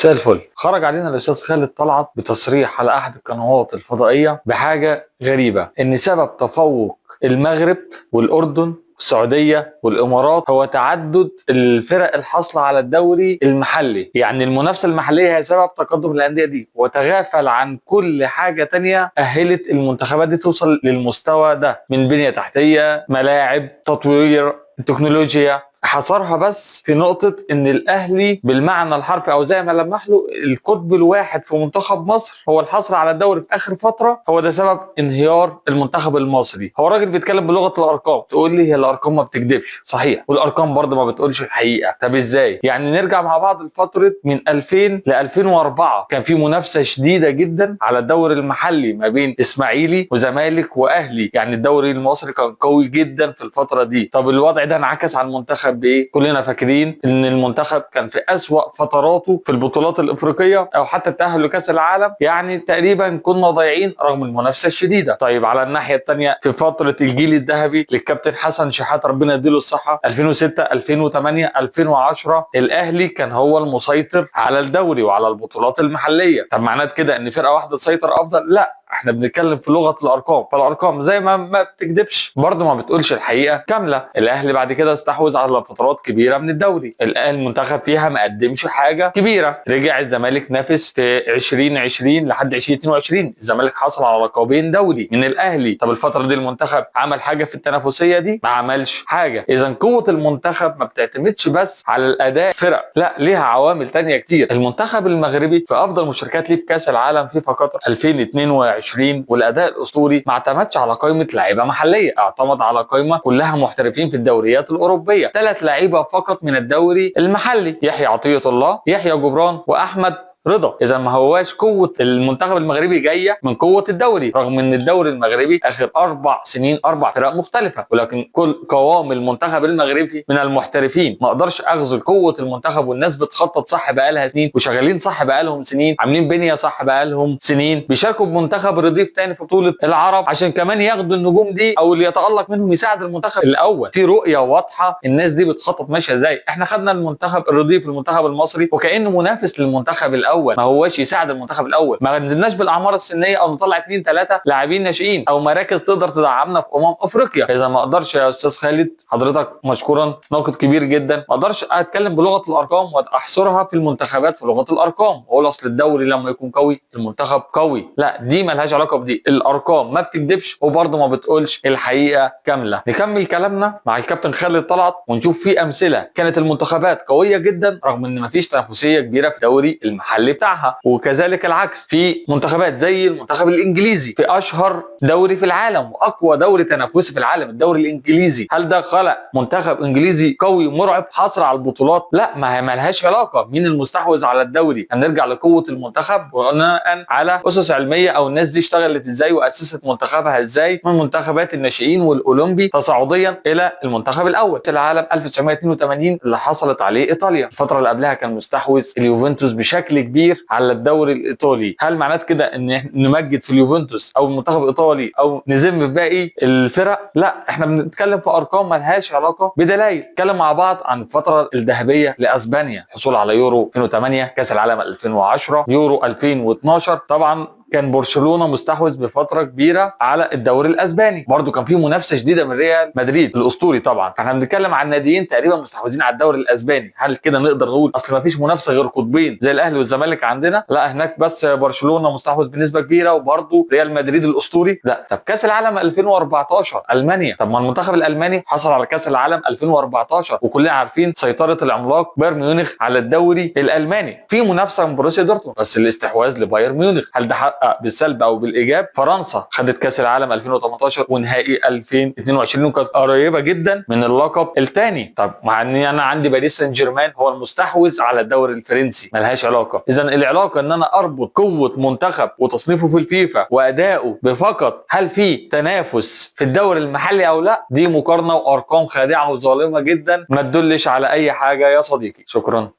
مساء الفل. خرج علينا الاستاذ خالد طلعت بتصريح على احد القنوات الفضائية بحاجة غريبة، ان سبب تفوق المغرب والاردن السعودية والامارات هو تعدد الفرق الحاصلة على الدوري المحلي، يعني المنافسة المحلية هي سبب تقدم الاندية دي، وتغافل عن كل حاجة تانية اهلت المنتخبات دي توصل للمستوى ده من بنيه تحتيه، ملاعب، تطوير، تكنولوجيا. حصرها بس في نقطة إن الأهلي بالمعنى الحرفي أو زي ما لمح له القطب الواحد في منتخب مصر هو الحصر على الدوري في آخر فترة، هو ده سبب انهيار المنتخب المصري. هو راجل بيتكلم بلغة الأرقام، تقول لي هي الأرقام ما بتكذبش، صحيح، والأرقام برضه ما بتقولش الحقيقة. طب إزاي؟ يعني نرجع مع بعض لفترة من 2000 ل 2004 كان في منافسة شديدة جدا على الدوري المحلي ما بين إسماعيلي وزمالك وأهلي، يعني الدوري المصري كان قوي جدا في الفترة دي. طب الوضع ده انعكس على المنتخب بايه؟ كلنا فاكرين ان المنتخب كان في اسوأ فتراته في البطولات الافريقية او حتى التاهل لكاس العالم، يعني تقريبا كنا ضايعين رغم المنافسة الشديدة. طيب على الناحية الثانية في فترة الجيل الذهبي للكابتن حسن شحاته ربنا يديله الصحة 2006 2008 2010 الاهلي كان هو المسيطر على الدوري وعلى البطولات المحلية. طب معناه كده ان فرقه واحدة تسيطر افضل؟ لا، احنا بنتكلم في لغة الارقام، فالارقام زي ما بتكذبش برضه ما بتقولش الحقيقة كاملة. الاهلي بعد كده استحوذ على فترات كبيرة من الدوري، الاهلي المنتخب فيها ما قدمش حاجة كبيرة. رجع الزمالك نافس في 2020 لحد 2022، الزمالك حصل على لقبين دوري من الاهلي. طب الفترة دي المنتخب عمل حاجة في التنافسية دي؟ ما عملش حاجة. اذا قوة المنتخب ما بتعتمدش بس على الاداء فرق، لا، ليها عوامل تانية كتير. المنتخب المغربي في افضل مشاركات ليه في كاس العالم فيفا قطر 2022 والاداء الاسطوري ما اعتمدش على قائمة لعيبة محليه، اعتمد على قائمة كلها محترفين في الدوريات الاوروبية، 3 لعيبة فقط من الدوري المحلي، يحيى عطية الله، يحيى جبران، واحمد رضا. اذا ما هواش قوة المنتخب المغربي جاية من قوة الدوري، رغم ان الدوري المغربي اخر 4 سنين 4 فرق مختلفة، ولكن كل قوام المنتخب المغربي من المحترفين. ما اقدرش اغزل قوة المنتخب، والناس بتخطط صح بقالها سنين، وشغالين صح بقالهم سنين، عاملين بنيه صح بقالهم سنين، بيشاركوا بمنتخب رديف تاني في بطوله العرب عشان كمان ياخدوا النجوم دي او اللي يتالق منهم يساعد المنتخب الاول. في رؤية واضحة، الناس دي بتخطط ماشية ازاي. احنا خدنا المنتخب الرديف المنتخب المصري وكانه منافس للمنتخب الاول، ما هواش يساعد المنتخب الاول. ما نزلناش بالاعمار السنية او نطلع 2 3 لاعبين ناشئين او مراكز تقدر تدعمنا في افريقيا. اذا ما اقدرش يا استاذ خالد، حضرتك مشكورا ناقد كبير جدا، ما اقدرش اتكلم بلغه الارقام واحصرها في المنتخبات في لغة الارقام واقول اصل الدوري لما يكون قوي المنتخب قوي. لا، دي ملهاش علاقة بدي. الارقام ما بتكذبش وبرضه ما بتقولش الحقيقة كاملة. نكمل كلامنا مع الكابتن خالد طلعت ونشوف في امثلة كانت المنتخبات قوية جدا رغم ان ما فيش تنافسية كبيرة في الدوري المحلي بتاعها، وكذلك العكس في منتخبات زي المنتخب الانجليزي في اشهر دوري في العالم واقوى دوري تنافسي في العالم الدوري الانجليزي. هل ده خلق منتخب انجليزي قوي مرعب حصر على البطولات؟ لا، ما هي مالهاش علاقة مين المستحوذ على الدوري. هنرجع لقوه المنتخب بناء على اسس علمية او الناس دي اشتغلت ازاي واسست منتخبها ازاي من منتخبات الناشئين والاولمبي تصاعديا الى المنتخب الاول. العالم 1982 اللي حصلت عليه ايطاليا، الفترة اللي قبلها كان مستحوذ اليوفنتوس بشكل كبير على الدوري الايطالي. هل معناه كده ان نمجد في اليوفنتوس او المنتخب الايطالي او نذم في باقي الفرق؟ لا، احنا بنتكلم في ارقام مالهاش علاقة بدلائل. نتكلم مع بعض عن الفترة الذهبية لاسبانيا، حصول على يورو 2008، كاس العالم 2010، يورو 2012. طبعا كان برشلونة مستحوذ بفترة كبيرة على الدوري الاسباني، برضو كان في منافسه شديدة من ريال مدريد الاسطوري. طبعا احنا بنتكلم عن ناديين تقريبا مستحوذين على الدوري الاسباني. هل كده نقدر نقول اصل ما فيش منافسه غير قطبين زي الاهلي والزمالك عندنا؟ لا، هناك بس برشلونة مستحوذ بنسبة كبيرة وبرضو ريال مدريد الاسطوري. لا، طب كاس العالم 2014 المانيا، طب ما المنتخب الالماني حصل على كاس العالم 2014 وكلنا عارفين سيطرة العملاق بايرن ميونخ على الدوري الالماني، في منافسه من بروسيا دورتموند بس الاستحواذ لبايرن ميونخ. هل ده حقق بالسلب او بالايجاب؟ فرنسا خدت كاس العالم 2018 ونهائي 2022 وكانت قريبه جدا من اللقب الثاني. طب مع ان انا عندي باريس سان جيرمان هو المستحوذ على الدوري الفرنسي، ملهاش علاقة. اذا العلاقة ان انا اربط قوة منتخب وتصنيفه في الفيفا وادائه بفقط هل في تنافس في الدوري المحلي او لا، دي مقارنة وارقام خادعه وظالمه جدا ما تدلش على اي حاجة يا صديقي. شكرا.